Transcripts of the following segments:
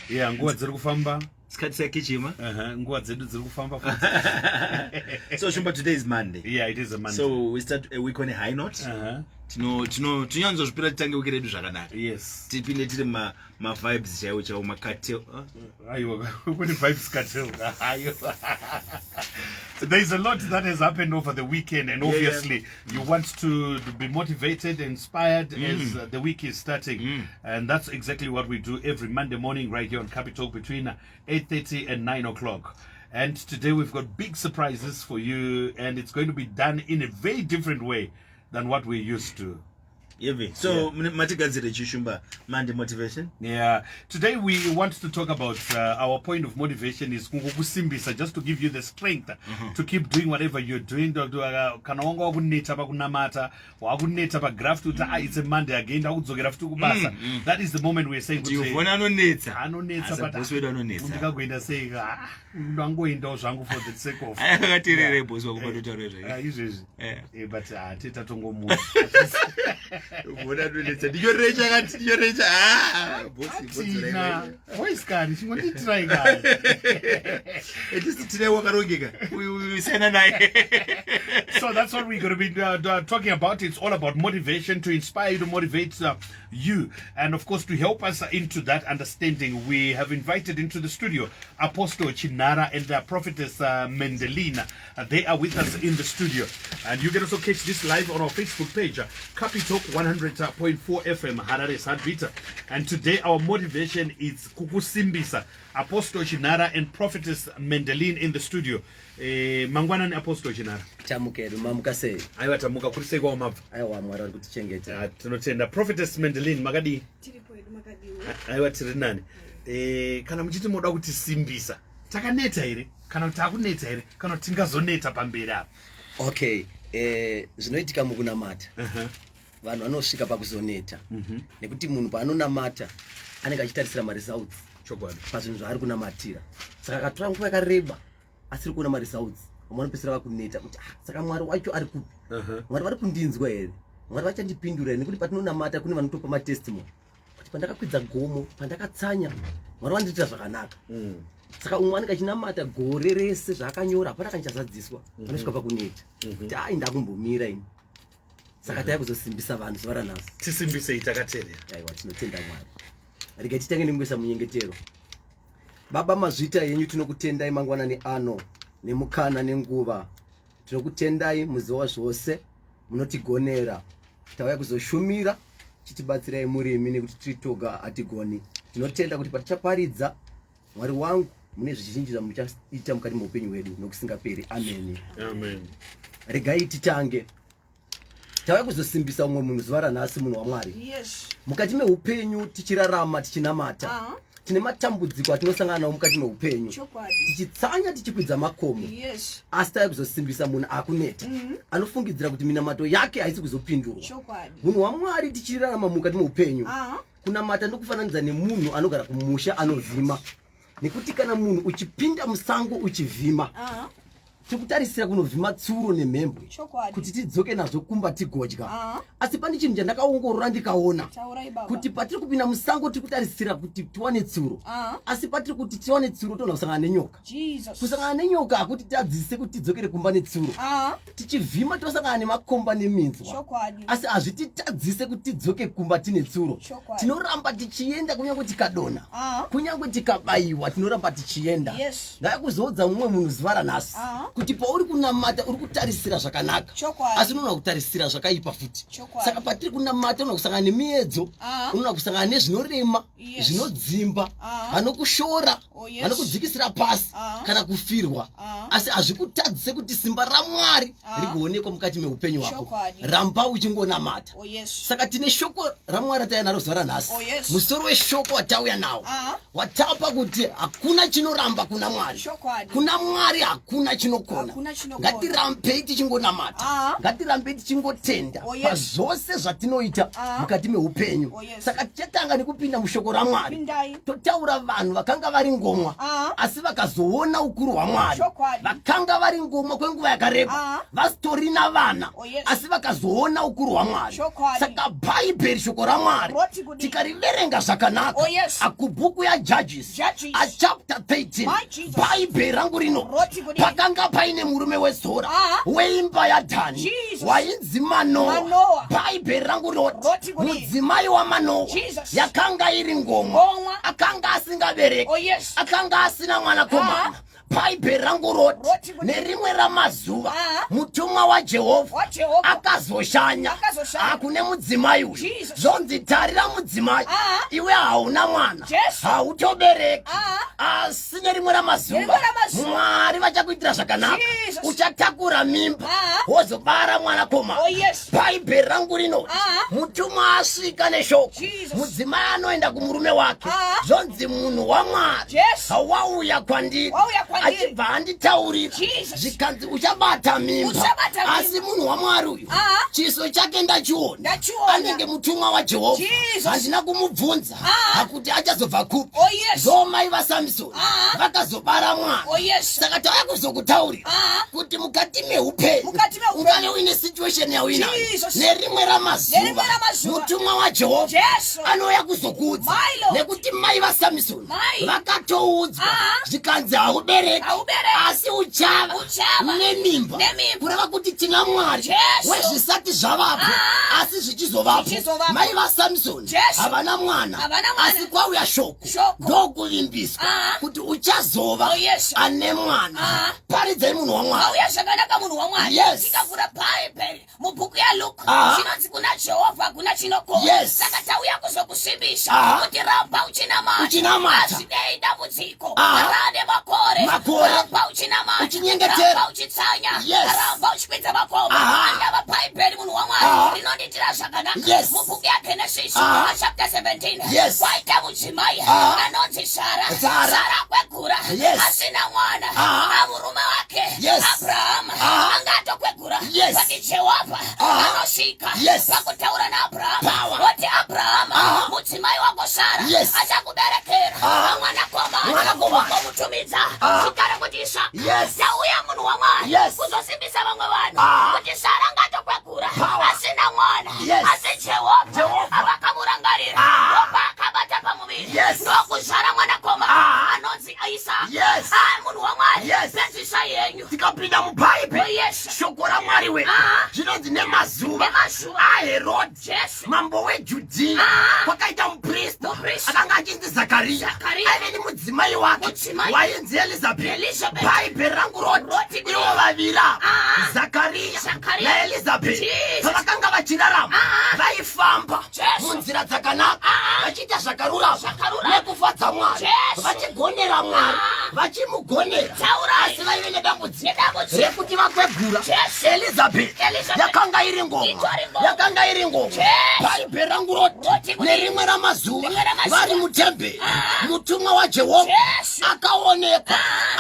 Yeah, nguva dziri kufamba. Sikhathi siyagijima. Nguva dzedu dziri kufamba futi. So Shumba, today is Monday. Yeah, it is a Monday. So we start a week on a high note. Tino tino tinyanzozvipira titange wiki redu zvakanaka. Yes. Tipinde tiri ma ma vibes chaiwo chaiwo ma cartel. Huh? Aiwa, kune vibes cartel. Aiwa. There is a lot that has happened over the weekend, and obviously you want to be motivated, inspired as the week is starting. And that's exactly what we do every Monday morning right here on Capital between 8:30 and 9 o'clock. And today we've got big surprises for you, and it's going to be done in a very different way than what we're used to. Yevi. So yeah. Matigadzire chishumba Monday motivation. Yeah. Today we want to talk about our point of motivation is kungokusimbisa, just to give you the strength to keep doing whatever you're doing. Kana wanga wakuneta pakunamata, wakuneta pagraft kuti, "Ah, it's a Monday again, ndakudzokera futi kubasa." That is the moment we're saying kuti Uvona anonetsa. Anonetsa, but Boss wedu anonetsa. Ndikagoenda sei? Ah, ndangoendawo zvangu for the sake of Akateerera boss wako patotaura Ah, izvo. Izvezvi. But titatongomuza. Uvona anonetsa. Ndinyorere chakati, ndinyorere cha. Ah, boss boss. Tina voice kani, chingondiitirai kani. At least tine wakarongeka. Uyu uyu siyana naye. So that's what we're going to be talking about. It's all about motivation, to inspire you, to motivate you. And of course, to help us into that understanding, we have invited into the studio Apostle Chinara and Prophetess Mendelina. They are with us in the studio. And you can also catch this live on our Facebook page, Capitalk 100.4 FM, Harare's Heartbeat. And today our motivation is kukusimbisa. Apostle Chinara and Prophetess Mendeline in the studio. Mangwanani, Apostle Chinara. Tamukedu, mamuka sei? Aiwa, tamuka. Kuri sei kwamabva? Aiwa, Mwari vari kutichengeta. Ah, tinotenda. Prophetess Mendeline, makadii? Tiripo hedu, makadiwa? Aiwa, tiri nani. Kana muchiti moda kutisimbisa, takaneta here, kana kuti takuneta here, kana kuti tingazoneta pamberi apa? Okay, zvinoitika mukunamata, vanhu vanosvika pakuzoneta nekuti munhu paanonamata anenge achitarisira maresults pazvinhu zvaari kunamatira. Saka akatora nguva yakareba asiri kuona maresults, vamwe vanopedzisira vakuneta kuti, "Ah, saka Mwari wacho ari kupi? Mwari vari kundinzwa here? Mwari vachandipindura here?" Nekuti patinonamata kune vanotopa matestimony kuti pandakakwidza gomo, pandakatsanya, Mwari vandiitira zvakanaka. Saka umwe anenge achinamata gore rese, zvaakanyora hapana kana chazadziswa. Anosvika pakuneta kuti, "Ai, ndakumbomira ini." Saka taya kuzosimbisa vanhu zuva ranhasi. Tisimbisei, takateerera. Aiwa, tinotenda Mwari. Regai titange nekungoisa munyengetero. Baba, mazvita yenyu, tinokutendai mangwanani ano nemukana nenguva. Tinokutendai muziva zvose, munotigonera. Tauya kuzoshumira, chitibatsirai murimi nekuti tiri toga hatigoni. Tinotenda kuti patichaparidza, Mwari wangu, mune zvizhinji zvamuchaita mukati meupenyu hwedu nokusingaperi. Ameni. Amen. Regai titange. Tauya kuzosimbisa umwe munhu zuva ranhasi, munhu waMwari. Mukati meupenyu tichirarama, tichinamata, tine matambudziko atinosangana nawo mukati meupenyu, tichitsanya, tichikwidza makomo. Asi tauya kuzosimbisa munhu akuneta, anofungidzira kuti minamato yake haisi kuzopindurwa. Munhu waMwari, tichirarama mukati meupenyu, kunamata ndokufananidza nemunhu anogara kumusha anovhima, nekuti kana munhu uchipinda musango uchivhima, tikutarisira kunovhima tsuro nemhembwe kuti tidzoke nazvo kumba tigodya. Asi pane chinhu chandakaongorora ndikaona Taurai, baba. kuti patiri kupinda musango tiri kutarisira kuti tiwane tsuro, asi patiri kuti tiwane tsuro toona kusangana nenyoka. Jesus. Kusangana nenyoka hakuti tadzise kuti tidzokere kumba netsuro. Tichivhima tosangana nemakomba neminzwa, asi hazvititadzise kuti tidzoke kumba tine tsuro. Tinoramba tichienda kunyange tikadonha, kunyange tikabayiwa, tinoramba tichienda. Ndaya kuzoudza mumwe munhu zuva ranhasi kuti pauri kunamata uri kutarisira zvakanaka, asi unoona kutarisira zvakaipa futi. Saka patiri kunamata unoona kusangana nemiedzo, unoona kusangana nezvinorema, zvinodzimba, vanokushora, vanokudzikisira pasi, kana kufirwa, asi hazvikutadzise kuti simba raMwari rigoonekwa mukati meupenyu hwako. Ramba uchingonamata. Saka tine shoko raMwari ratauya naro zuva ranhasi. Musoro weshoko watauya nawo watapa kuti hakuna chinoramba kuna Mwari. Kuna Mwari hakuna chinoramba. chinokona. Hakuna chinokona. Ngatirambei tichingonamata. Ngatirambei tichingotenda Oh, yes. pazvose zvatinoita mukati meupenyu. Oh, yes. Saka tichatanga nekupinda mushoko raMwari. Pindai. Totaura vanhu vakanga vari ngomwa asi vakazoona ukuru hwaMwari. Chokwadi. Vakanga vari ngomwa kwenguva yakareba vasitorina vana Oh, yes. asi vakazoona ukuru hwaMwari. Chokwadi. Saka Bhaibheri, shoko raMwari, Roti kudii? tikariverenga zvakanaka Oh, yes. akubhuku yaJudges, Judges. achapter 13, My Jesus. Bhaibheri rangu rino, Roti kudii? pakanga paine murume weZora weimba yaDhani Jesus. wainzi Manoa. Manoa. Bhaibheri rangu roti Roti kudii? mudzimai waManoa Jesus. yakanga iri ngomwa, Ngomwa. akanga asingabereki, Oh, yes. akanga asina mwanakomana. Bhaibheri rangu roti Roti kudii? nerimwe ramazuva mutumwa waJehovha WaJehovha. akazoshanya Akazoshanya. akune mudzimai uyu. Jesus. Zvonzi, tarira mudzimai, iwe hauna mwana, Jesu. hautobereki, asi nerimwe ramazuva Nerimwe ramazuva. Mwari vachakuitira zvakanaka, Jesus. uchatakura mimba, wozobara mwanakomana. Oh, yes. Bhaibheri rangu rinoti mutumwa asvika neshoko, Jesus. mudzimai anoenda kumurume wake. Zvonzi, munhu waMwari Jesu. wauya kwandiri, Wauya kwandiri. achibva anditaurira, Jesus. zvikanzi uchabata mimba. Uchabata mimba. Asi munhu waMwari uyu, chiso chake ndachiona, Ndachiona. anenge mutumwa waJehovha. Jesus. Handina kumubvunza akuti achazobva kupi. Oh, yes. Zomai vaSamsoni vakazobara mwana. Oh, yes. Saka tauya kuzokutaurira kuti mukati meupenyu, Mukati meupenyu. ungave uine situation yauinayo, Jesus. nerimwe ramazuva Nerimwe ramazuva. mutumwa waJehovha Jesu. anouya kuzokuudza, My Lord. nekuti mai vaSamsoni Mai. vakatoudzwa, zvikanzi haubereki, Haubereki. asi uchava Uchava nemimba. nemimba. Kureva kuti tina Mwari Jesu. wezvisati zvavapo asi zvichizovapo. Zvichizovapo. Mai vaSamsoni Jesu. havana mwana, Havana mwana. asi kwauya shoko, Shoko. ndokuvimbiswa kuti uchazova Oh, yes. ane mwana. Paridzai, munhu waMwari. Auya zvakanaka, munhu waMwari. Tikavhura Bhaibheri mubhuku yaLuka, zvinonzi kuna Jehovha hakuna chinokona. Saka tauya kuzokusimbisa kuti ramba uchinamata. Uchinamata. Hazvinei dambudziko rane makore, Makore. ramba uchinamata, Uchinyengetera. ramba uchitsanya, ramba uchikwidza makomo. Andava Bhaibheri, munhu waMwari, rinonditira zvakanaka. Mubhuku yaGenesis, chapter 17, kwaita mudzimai anonzi Sara. Sara. Sara akwegura, asina mwana. Amurume wake Abrahama anga atokwegura. But Jehovha anosvika pakutaura naAbrahama, Power. oti, "Abrahama, mudzimai wako Sara achakuberekera mwanakomana, Mwanakomana. womutumidza zita rekuti Isaka." Tauya, munhu waMwari, kuzosimbisa vamwe vanhu kuti Sara angatokwegura, Power. asina mwana, asi Jehovha Jehovha. avakamurangarira, ndobva akabata pamuviri, ndokuzvara mwanakomana anonzi Isaka. Ah, munhu waMwari, pedzisa yenyu. Tikapinda muBhaibheri, Oh, yes. shoko raMwari wedu, zvinonzi nemazuva Nemazuva. aHerodhi, Jesu. mambo weJudhiya, kwakaita muprista Mupristi. akanga achinzi Zakariya. Zakariya. Aive nemudzimai wake Mudzimai. wainzi Elizabeth. Elizabeth. Bhaibheri rangu roti Roti kudii? ivo vaviri ava, Zakariya Zakariya. naElizabeth, Jesus. pavakanga vachirarama, vaifamba Jesu. munzira dzakanaka, vachiita zvakarurama Zvakarurama. nekufadza Mwari, Jesu. vachigonera Mwari, vachimugonera. Taurai. Asi vaive nedambudziko Nedambudziko. rekuti vakwegura. Jesu. Elizabeth Elizabeth. yakanga iri ngomwa, Itori ngomwa. yakanga iri ngomwa. Jesu. Bhaibheri rangu roti Roti kudii? nerimwe ramazuva, Rimwe ramazuva. vari mutemberi, mutumwa waJehovha Jesu. akaonekwa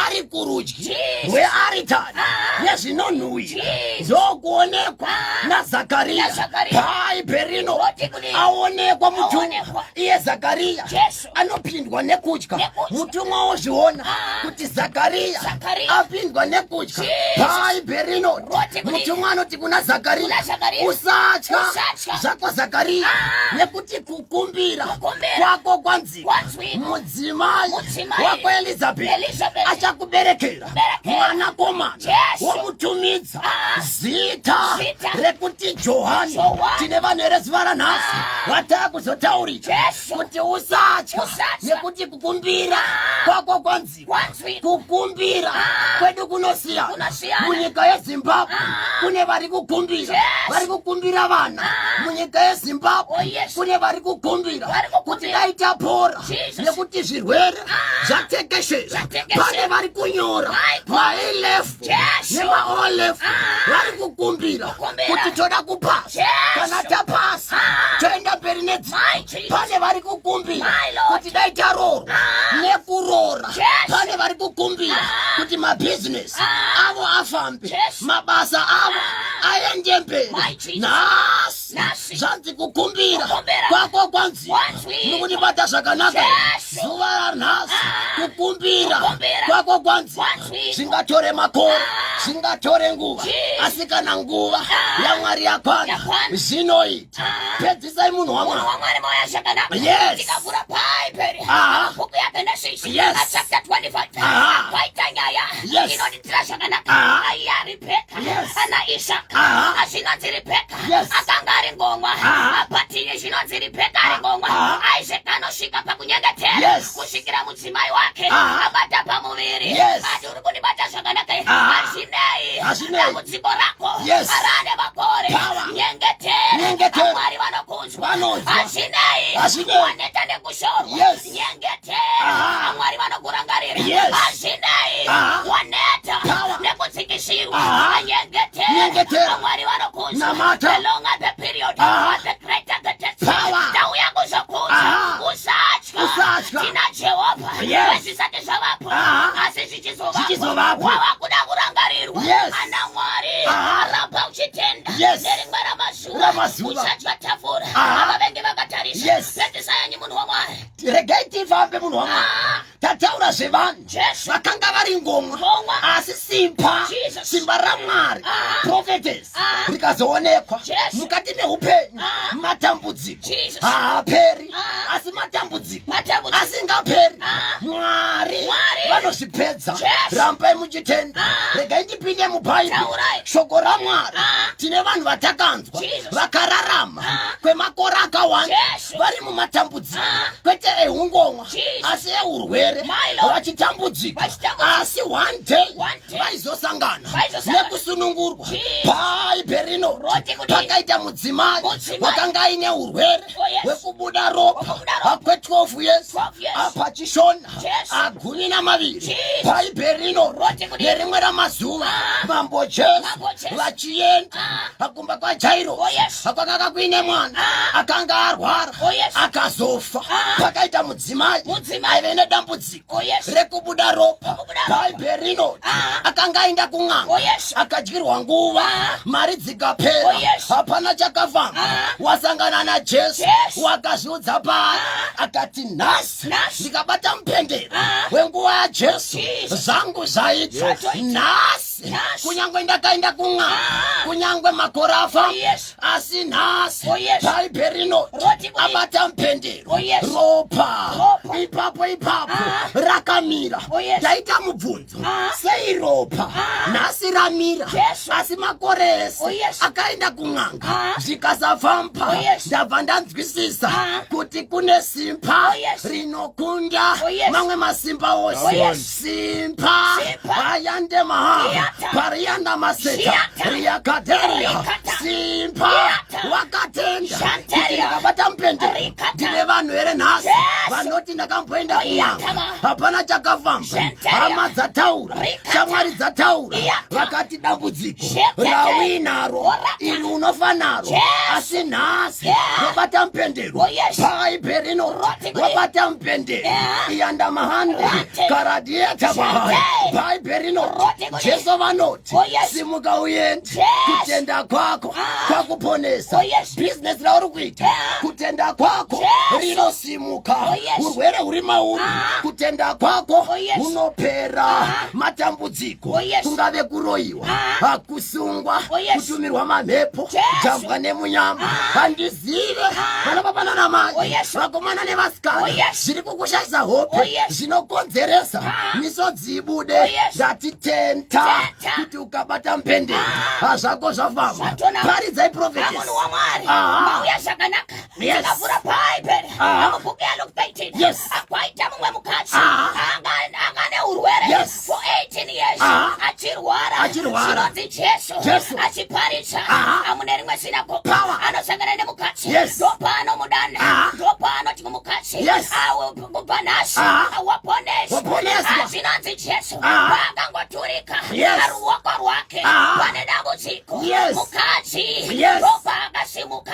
ari kurudyi Jesus. rwearitari yezvinonhuhwira. Jesus. Ndokuonekwa naZakariya. NaZakariya. Bhaibheri rinoti Roti kudii? aonekwa mutumwa, Aonekwa. iye Zakariya Jesu. anopindwa nekutya. Nekutya. Mutumwa wozviona kuti Zakariya Zakariya. apindwa nekutya. Jesus. Bhaibheri rinoti Roti kudii? mutumwa anoti kuna Zakariya, Kuna Zakariya. "Usatya Usatya. zvako, Zakariya, nekuti kukumbira Kukumbira. kwako kwanzwikwa. Kwanzwikwa. Mudzimai Mudzimai. wako Elizabeth Elizabeth. achakuberekera Kuberekera. mwanakomana, Jesu. womutumidza zita Zita. rekuti Johani." Johani. Tine vanhu here zuva ranhasi vataa kuzotaurira Jesu. kuti usatya, Usatya. nekuti kukumbira kwako kwanzwikwa? Kwanzwikwa. Kukumbira kwedu kunosiyana. Kunosiyana. Munyika yeZimbabwe kune vari kukumbira, Yes. vari kukumbira vana. Munyika yeZimbabwe Oh, yes. kune vari kukumbira Vari kukumbira. kuti dai tapora, Jesus. nekuti zvirwere zvatekeshera. Zvatekeshera. Pane vari kunyora My God. maA-level Jesu. nemaO-level, vari kukumbira Kukumbira. kuti toda kupasa, Jesu. kana tapasa toenda mberi nedzidzo. My Jesus. Pane vari kukumbira My Lord. kuti dai taroorwa nekuroora. Jesu. Pane vari kukumbira kuti mabhizinesi avo afambe, mabasa avo aende mberi. My Jesus. Nhasi Nhasi. zvanzi kukumbira Kukumbira. kwako kwanzi Kwanzwikwa. murikundibata zvakanaka. Jesu. Zuva ranhasi kukumbira Kukumbira. kwako kwanzi Kwanzwikwa. zvingatore makore, zvingatore nguva, Jesus. asi kana nguva yaMwari yakwana, Yakwana. zvinoita. Pedzisai, munhu Munhu waMwari. waMwari, moya zvakanaka. Tikavhura Bhaibheri, bhuku yaGenesis, chapter 25, kwaita nyaya inonitira zvakanaka yaRibheka ana Isaka. Zvinonzi Ribheka akanga ari ngomwa, but zvinonzi Ribheka ari ngomwa, Isaka anosvika pakunyengetera kusvikira mudzimai wake abata pamuviri. Ati, "Uri kundibata zvakanaka? Hazvinei Hazvinei. dambudziko rako rane makore, Power. nyengetera. Nyengetera. Mwari vanokunzwa." Vanonzwa. Hazvinei Hazvinei. waneta nekushorwa, nyengetera. Mwari vanokurangarira. Hazvinei waneta Power. nekudzikisirwa, nyengetera. Nyengetera. Mwari vanokunzwa. Namata. The longer the period, the greater the testimony. Power. Tauya kuzokuudza, usatya. Usatya. Tina Jehovha. Zvisati zvavapo, asi zvichizovapo. Zvichizovapo. Wava kuda kurangarirwa ana Mwari. Ramba uchitenda. Nerimwe ramazuva Ramazuva. uchadya tafura avavengi vakatarisa. Pedzisai, munhu waMwari. Regai tifambe, munhu waMwari. Tataura zvevanhu Jesu. vakanga vari ngomwa, Ngomwa. asi simba, Jesus. simba raMwari, prophetess, rikazoonekwa Jesu. mukati meupenyu. Matambudziko Jesus. haaperi, asi matambudziko Matambudziko. asingaperi, Mwari Mwari. vanozvipedza. Jesu. Rambai muchitenda. Regai ndipinde muBhaibheri, Taurai. shoko raMwari. Tine vanhu vatakanzwa Jesus. vakararama kwemakore akawanda Jesu. vari mumatambudziko, kwete eungomwa, Jesus. asi eurwere, My Lord. vachitambudzika. Vachitambudzika. Asi one day One day. vaizosangana Vaizosangana. nekusunungurwa. Jesus. Bhaibheri rinoti Roti kuti- pakaita mudzimai Mudzimai. wakanga aine urwere Oh, yes. hwekubuda ropa Hwekubuda ropa. kwe12 years, 12 years. apa chishona Jesu. 12. Jesus. Bhaibheri rinoti Roti kuti- nerimwe ramazuva Mambo Jesu Mambo Jesu. vachienda kumba kwaJairo, Oh, yes. kwakanga kuine mwana akanga arwara, Oh, yes. akazofa. Pakaita mudzimai Mudzimai. aive nedambudziko Oh, yes. rekubuda ropa. Rekubuda ropa. Bhaibheri rinoti akanga aenda kun'anga, Oh, yes. akadyirwa nguva, mari dzikapera, Oh, yes. hapana chakafamba. Wasangana naJesu, Jesu. wakazviudza paari akati, "Nhasi Nhasi. ndikabata mupendero wenguva yaJesu, Jesus. zvangu zvaita." Nhasi, Nhasi. kunyange ndakaenda kun'anga, kunyange makore afamba, asi nhasi Oh, yes. Bhaibheri rinoti Roti kuti- abata mupendero, Oh, yes. ropa Ropa. ipapo ipapo rakamira. Oh, yes. Ndaita mubvunzo, sei ropa nhasi ramira, Jesu. asi makore ese Oh, yes. akaenda kun'anga zvikasafamba? Oh, yes. Ndabva ndanzwisisa kuti kune simba Oh, yes. rinokunda Oh, yes. mamwe masimba ose. Oh, yes. Simba Simba. ayandemaha Riata. pariyanda maseta Riata. riyakaderia. Rikata. Simba Riata. wakatenda Shanteria. kuti ndikabata mupendero. Rikata. Ndine vanhu here nhasi Jesu. vanoti, "Ndakamboenda Riata. kun'anga, hapana chakafamba"? Shanteria. Hama dzataura, Rikata. shamwari dzataura, Riata. vakati dambudziko Shekete. rawinaro Orata. iri unofa naro, Jesu. asi nhasi wabata mupendero. Oh, yes. Bhaibheri rinoti Roti kuti- wabata mupendero, iyanda mahande Rate. karadieta bahai. Shete. Bhaibheri rinoti Roti kuti- Jesu vanoti, Oh, yes. "Simuka uende, Yes. kutenda kwako kwakuponesa." Oh, yes. Bhizinesi rauri kuita, kutenda kwako Jesu. rinosimuka. Oh, yes. Urwere huri mauri, kutenda kwako Oh, yes. hunopera. Matambudziko, Oh, yes. kungave kuroyiwa, kusungwa, Oh, yes. kutumirwa mamhepo, Jesu. jambwa nemunyama, handizive, vana baba nanamai, Oh, yes. vakomana nevasikana, Oh, yes. zviri kukushayisa hope, Oh, yes. zvinokonzeresa misodzi ibude, Oh, yes. ndatitenta Tenta. kuti ukabata mupendero, hazvako zvafamba. Zvatonaka. Paridzai, prophetess. Munhu waMwari, mauya zvakanaka. Tikavhura Bhaibheri mubhuku yaLuke 13, kwaita mumwe mukadzi anga neurwere for 18 years achirwara. Achirwara. Zvinonzi Jesu Jesu. achiparidza amune rimwe sinagoge, anosangana nemukadzi. Ndopanomudana, ndopaanoti kumukadzi, "Awe, kubva nhasi waponeswa." Waponeswa. Zvinonzi Jesu paakangoturika ruoko rwake pane dambudziko, mukadzi ndopaakasimuka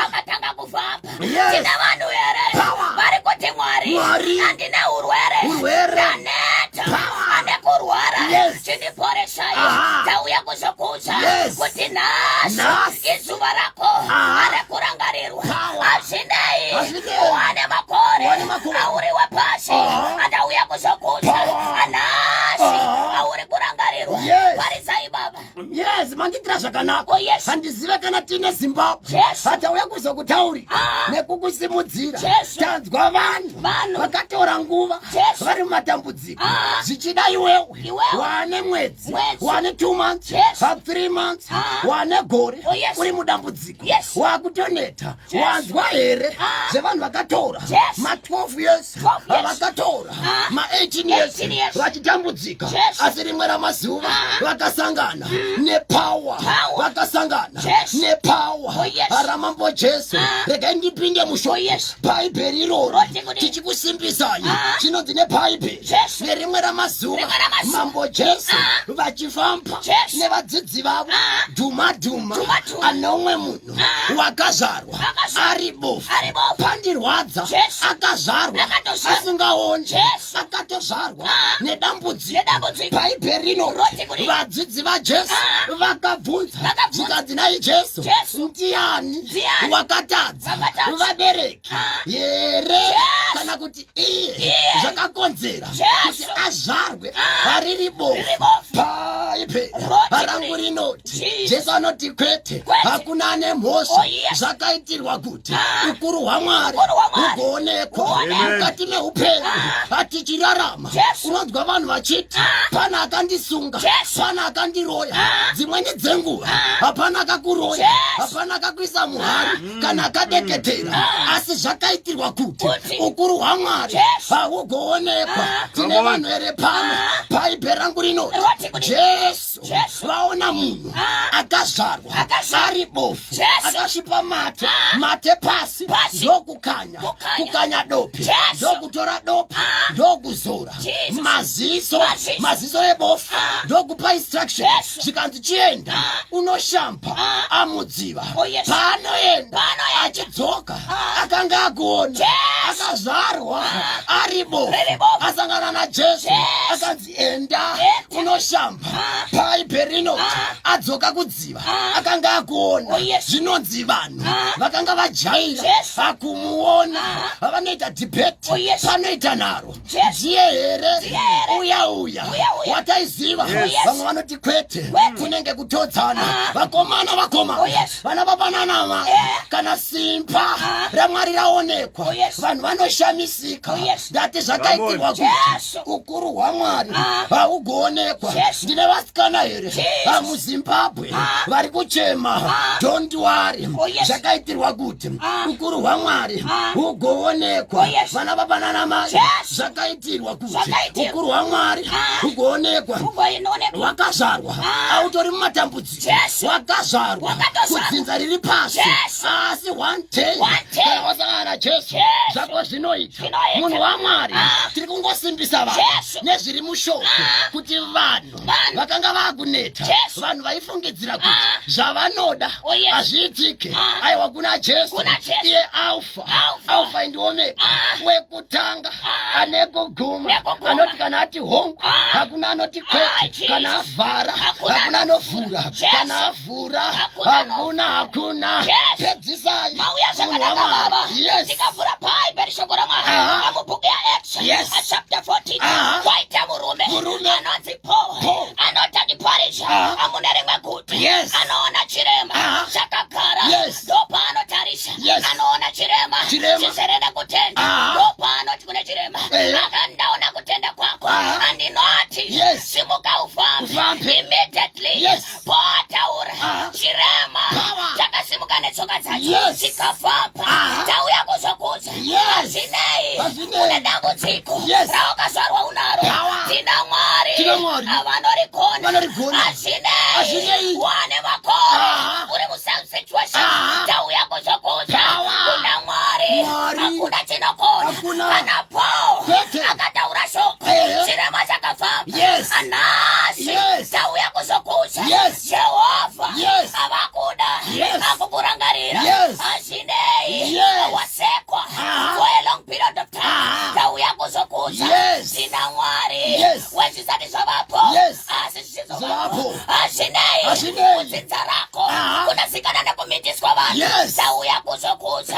akatanga kufamba. Tina vanhu here Power. vari kuti, "Mwari, Mwari. handina urwere, Urwere. ndaneta. Ane kurwara. Yes. Chindiporesai. Aha. Tauya kuzokuudza Yes. kuti nhasi Nhasi. izuva rako Aha. arekurangarirwa. Power. Hazvinei Hazvinei. wane makore Wane makore. auri wepasi Aha. andauya kuzokuudza Power. anhasi Aha. auri kurangarirwa. Yes. Parisai baba. Yes, mandiitira zvakanaka. Oh, yes. Handizive kana tine Zimbabwe. Yes. Hatauya kuzokutaurira Ah. nekukusimudzira. Jesu. Tanzwa vanhu Vanhu. vakatora nguva Jesu. vari mumatambudziko. Ah. Zvichida iwewe Iwewe. wane mwedzi, Mwedzi. wane 2 months, Jesu. ha 3 months, Ah. wane gore Oh, yes. uri mudambudziko. Yes. Wakutoneta. Jesu. Wanzwa here Ah. zvevanhu vakatora Jesu. ma 12 years 12 years. vakatora Ah. ma 18 years 18 years. vachitambudzika Jesu. asi rimwe ramazuva Ah. vakasangana nepower Power. vakasangana Jesu. nepower Oh, yes. ramambo Jesu. Ah. Regai ndipinde musho. Oh, yes. Bhaibheri iroro Roti kudii? tichikusimbisai Ah. chinonzi nebhaibheri Jesu. nerimwe ramazuva Rimwe ramazuva. mambo Jesu Ah. vachifamba Jesu. nevadzidzi vavo Ah. dhuma dhuma Dhuma dhuma. ane umwe munhu Ah. wakazvarwa Akazvarwa. ari bofu Ari bofu. pandirwadza Jesu. akazvarwa Akatozvarwa. asingaoni Jesu. akatozvarwa Ah. nedambudziko Nedambudziko. Bhaibheri rinoti Roti kudii? vadzidzi vaJesu Ah. vakabvunza Vakabvunza. zvikanzi nai Jesu Jesu. ndiani Ndiani? wakatadza Wakatadza. vabereki Ah. here Jesu. kana kuti iye Iye. zvakakonzera Jesu. kuti azvarwe Ah. ariri bofu? Riri bofu. Bhaibheri Roti rangu kudii? rinoti Jesus. Jesu anoti kwete, Kwete. hakuna ane mhosva. Oh, yes. Zvakaitirwa kuti Ah. ukuru hwaMwari Ukuru hwaMwari. hugoonekwa Hugoonekwa. mukati meupenyu. Ah. Atichirarama Jesu. unonzwa vanhu vachiti Ah. pana akandisunga, Jesu. pana akandiroya. Ah. Dzimweni dzenguva Ah. hapana akakuroya, Jesu. hapana akakuisa muhari kana akadeketera, asi zvakaitirwa kuti Kuti. ukuru hwaMwari Jesu. hahugoonekwa. Ah. Tine Come on. vanhu here pano? Bhaibheri rangu rinoti Roti kudii? Jesu Jesu. vaona munhu Ah. akazvarwa Akazvarwa. ari bofu, Jesu. akasvipa mate Ah. mate pasi, Pasi. ndokukanya Kukanya. kukanya dope, Jesu. ndokutora dope, Ah. ndokuzora Jesus. maziso Maziso. maziso ebofu, Ah. ndokupa instruction, Jesu. zvikanzi chienda Ah. unoshamba Ah. amudziva. Oh, yes. Paanoenda Paanoenda. achidzoka Ah. akanga akuona. Jesu. Akazvarwa ari bofu, Riri bofu. asangana naJesu, Jesu. akanzi enda Enda. unoshamba. Ah. Bhaibheri rinoti Ah. adzoka kudziva Ah. akanga akuona. Oh, yes. Zvinonzi vanhu Ah. vakanga vajaira Jesu. akumuona vanoita debate, Oh, yes. panoita nharo, Jesu. ndiye here Ndiye here? uya uya Uya, uya. wataiziva? Yes. Vamwe vanoti kwete, Kwete. kunenge kutodzana. Ah. Vakomana, vakomana, Oh, yes. vana babananama, Eh. kana simba Ah. raMwari raonekwa, Oh, yes. vanhu vanoshamisika. Oh, yes. Ndati zvakaitirwa kuti Jesu. ukuru hwaMwari Ah. haugoonekwa. Jesu. Ndine vasikana here Jesus. muZimbabwe Ah. vari kuchema? Ah. Don't worry, Oh, yes. zvakaitirwa kuti Ah. ukuru hwaMwari Ah. hugoonekwa. Oh, yes. Vana babananamai, Jesu. zvakaitirwa kuti Zvakaitirwa. ukuru hwaMwari Ah. hugoonekwa. Ugoonekwa. Wakazvarwa Ah. autori mumatambudziko, Jesu. wakazvarwa Wakatozvarwa. kudzinza riri pasi, Jesu. asi one day One day. kana wasangana naJesu, Jesu. zvako zvinoita. Zvinoita. Munhu waMwari, Ah. tiri kungosimbisa vanhu Jesu. nezviri mushoko Ah. kuti vanhu Vanhu. vakanga vakuneta, Jesu. vanhu vaifungidzira kuti Ah. zvavanoda Oh, yes. hazviitike. Ah. Aiwa, kuna Jesu. Kuna Jesu. Iye Alpha, Alpha. Alpha and Omega, Ah. wekutanga Ah. ane kuguma, Nekuguma. anoti kana ati hongu, Ah. hakuna anoti Ah, kwete, Jesus. kana avhara, Hakuna hakuna anovhura, Jesu. kana avhura, Hakuna hakuna, hakuna. Jesu. Pedzisai, Mauya munhu zvakanaka waMwari. baba. Yes. Tikavhura Bhaibheri, shoko raMwari, Aha. amubhuku yaActs, Yes. chapter 14, Aha. kwaita murume Murume. anonzi Paul, Paul. anoti achiparidza Aha. amune rimwe guta, Yes. anoona chirema Aha. chakagara. Yes. Ndopaanotarisa, Yes. anoona chirema Chirema. chizere nekutenda. Aha. Ndopaanoti kune chirema, Eh. akandaona kutenda kwako, Aha. andinoti Yes. simuka ufambe. Ufambe. Immediately Yes. paataura, Aha. chirema Power. chakasimuka netsoka dzacho, Yes. chikafamba. Aha. Tauya kuzokudza, Yes. hazvinei Hazvinei. une dambudziko Yes. rawakazvarwa unaro, Power. tina Mwari Tina Mwari. avanorigona. Vanorigona. Hazvinei Hazvinei. wane makore Aha. uri musame situation, Aha. tauya kuzokudza, Power. kuna Mwari Mwari. hakuna chinokona. Hakuna. Kana Paul Kwete. akataura shoko, Eh. chirema chakafamba. Yes. Anhasi Yes. tauya kuzokudza, Yes. Jehovha Yes. avakuda Yes. akukurangarira. Yes. Hazvinei Yes. wasekwa Aha. for a long period of time, Aha. tauya kuzokudza, Yes. tina Mwari. Mwari wezvisati zvavapo asi zvichizovapo. Hazvinei kudzinza rako kunozikanwa nekumitiswa vanhu. Tauya kuzokudza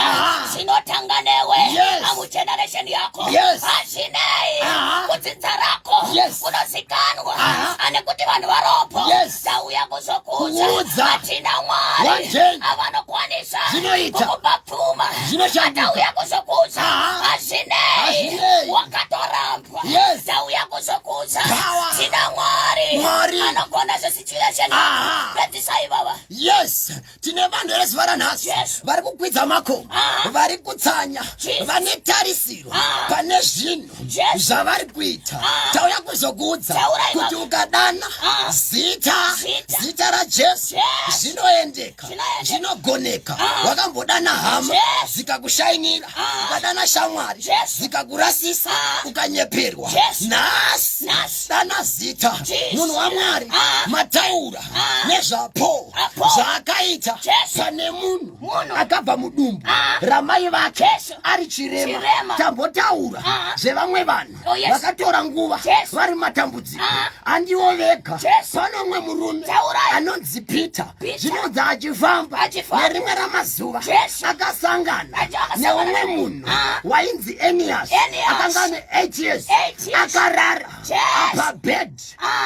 zvinotanga newe amugeneration yako. Hazvinei kudzinza rako kunozikanwa anekuti vanhu varopo. Tauya kuzokudza hatina Mwari avanokwanisa kukupa pfuma. Atauya kuzokudza hazvinei wakatorambwa. Tauya kuzokudza tina Mwari anogona zvesituation. Pedzisai baba. Yes, tine vanhu here zuva ranhasi vari kukwidza makomo, vari kutsanya, vane tarisiro pane zvinhu zvavari kuita. Tauya kuzokuudza kuti ukadana zita zita raJesu zvinoendeka, zvinogoneka. Wakambodana hama dzikakushainira, ukadana shamwari dzikakurasisa, ukanyeperwa. Nhasi dana zita munhu waMwari. Mataura nezvaPaul zvaakaita pane munhu akabva mudumbu ramai vake ari chirema. Tambotaura zvevamwe vanhu vakatora nguva vari matambudziko, handiwo vega. Pano umwe murume anonzi Peter, zvinonzi achifamba nerimwe ramazuva akasangana neumwe munhu wainzi Enias, akanga ane 8 years akarara pabed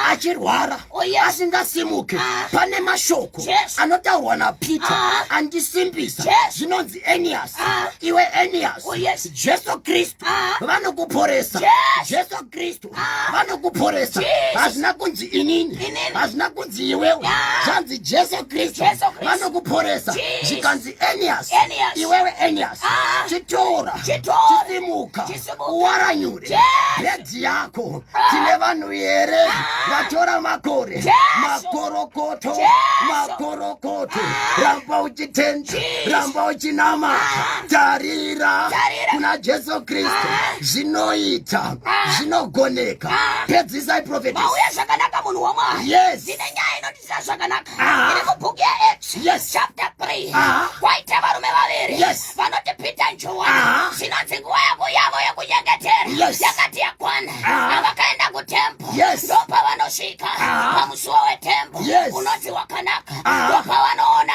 achirwara asingasimuke. Pane mashoko anotaurwa naPeter andisimbisa. Zvinonzi Enias, iwe Enias, Jesu Kristu vanokuporesa, Jesu Kristu vanokuporesa. Hazvina kunzi inini, hazvina kunzi iwewe, zvanzi Jesu Kristu vanokuporesa. Zvikanzi Enias, iwewe Enias, chitora, chisimuka, uwaranyure bhedhi yako. Tine vanhu here vatora makore? Makorokoto, makorokoto. Ramba uchitenda, ramba uchinamata, tarira kuna Jesu Kristu. Zvinoita, zvinogoneka. Pedzisai, prophetess. Mauya zvakanaka, munhu waMwari. Ndine nyaya inotisa zvakanaka iri mubhuku yaActs chapter 3. Kwaita varume vaviri vanoti Peter naJohani. Zvinonzi nguva yavo yavo yekunyengetera yakati yakwana, avakaenda kutemple. Ndopavanosvika pamusuwo wetemple unonzi Wakanaka. Ndopavanoona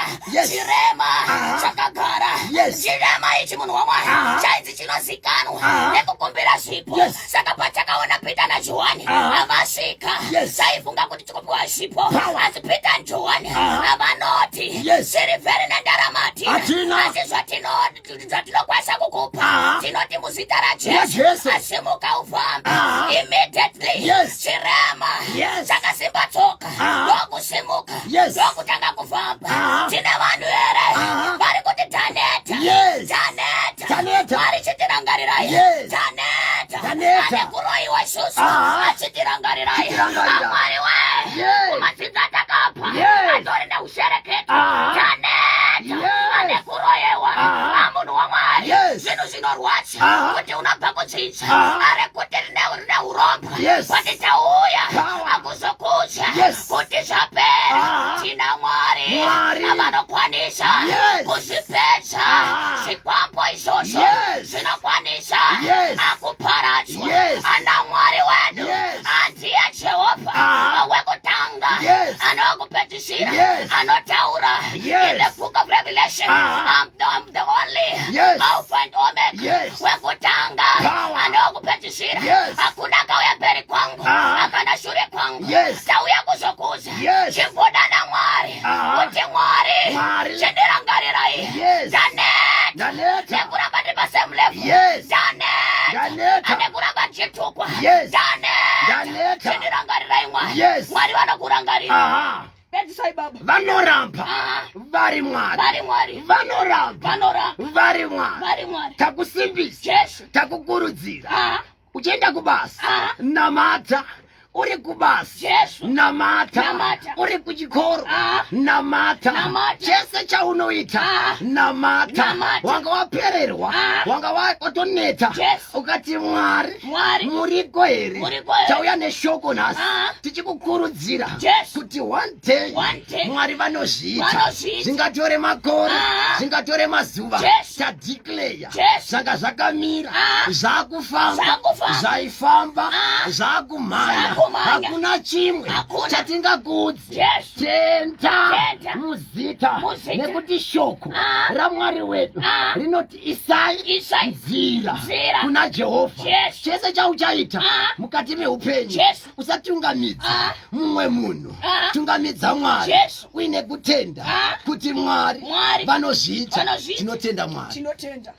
chirema chakagara. Chirema ichi, munhu waMwari, chainzi chinozikanwa nekukumbira zvipo. Saka pachakaona Peter naJohani avasvika, chaifunga kuti chikupiwa zvipo, asi Peter naJohani avanoti, "Sirivheri nendarama hatina, asi zvatinokwanisa kukupa tinoti muzita raJesu, asimuka ufambe." Immediately chirema chakasimba tsoka, ndokusimuka, ndokutanga kufamba. Tine vanhu here vari kuti taneta? Taneta. Mwari, chitirangarirayi. Taneta ane kuroyiwa isusu, achitirangarirayi. Mwari we, kumadzinza takapa atori neushereketo. Taneta ane kuroyewa, amunhu waMwari. Zvinhu zvinorwadza kuti unobva kudzinza ari kuti rine urombwa, kuti tauya akuzokudza kuti zvapera. Tina Mwari avanokwanisa kuzvipedza zvikwambo izvozvo, zvinokwanisa akuparadzwa. Ana Mwari wedu andiye Jehovha wekutanga anowakupedzisira, anotaura in the book of Revelation, "I'm the only Alpha and Omega," wekutanga anowakupedzisira. Hakuna akauya mberi kwangu, akana shure kwangu. Tauya kuzokuza, chimbodana Mwari kuti, "Mwari, chindirangarirai. Taneta nekuramba ndiri pasame level. Taneta nekuramba ndichitukwa. Taneta. Chindirangarirai, Mwari." Mwari vanokurangarira. Pedzisai, baba. Vanoramba vari Mwari. Vari Mwari. Vanoramba Vanoramba vari Mwari. vari Mwari. Takusimbisa, takukurudzira. Uchienda kubasa, namata. Uri kubasa, Jesu. namata. Namata. Uri kuchikoro, namata. Namata. Chese chaunoita, namata. Namata. Wanga wapererwa, wanga watoneta, Jesu. ukati, "Mwari, Mwari, muriko here?" Muriko here? Tauya neshoko nhasi tichikukurudzira Jesu. kuti one day, One day, Mwari vanozviita. Vanozviita. Zvingatore makore, zvingatore mazuva, Jesu. tadeclare Jesu. zvanga zvakamira zvakufamba. Zvakufamba. Zvaifamba. Zvakumhanya. Zvakumhanya. Hakuna chimwe Hakuna. chatingakudze. Jesu. Tenda Tenda. muzita, Muzita. nekuti shoko Ah. raMwari wedu Ah. rinoti isai Isai. nzira Nzira. kuna Jehovha. Jesu. Chese chauchaita Ah. mukati meupenyu, Jesu. usatungamidza Ah. mumwe munhu, Ah. tungamidza Mwari Jesu. uine kutenda Ah. kuti Mwari Mwari vanozviita. vanozviita. Tinotenda Mwari. Tinotenda.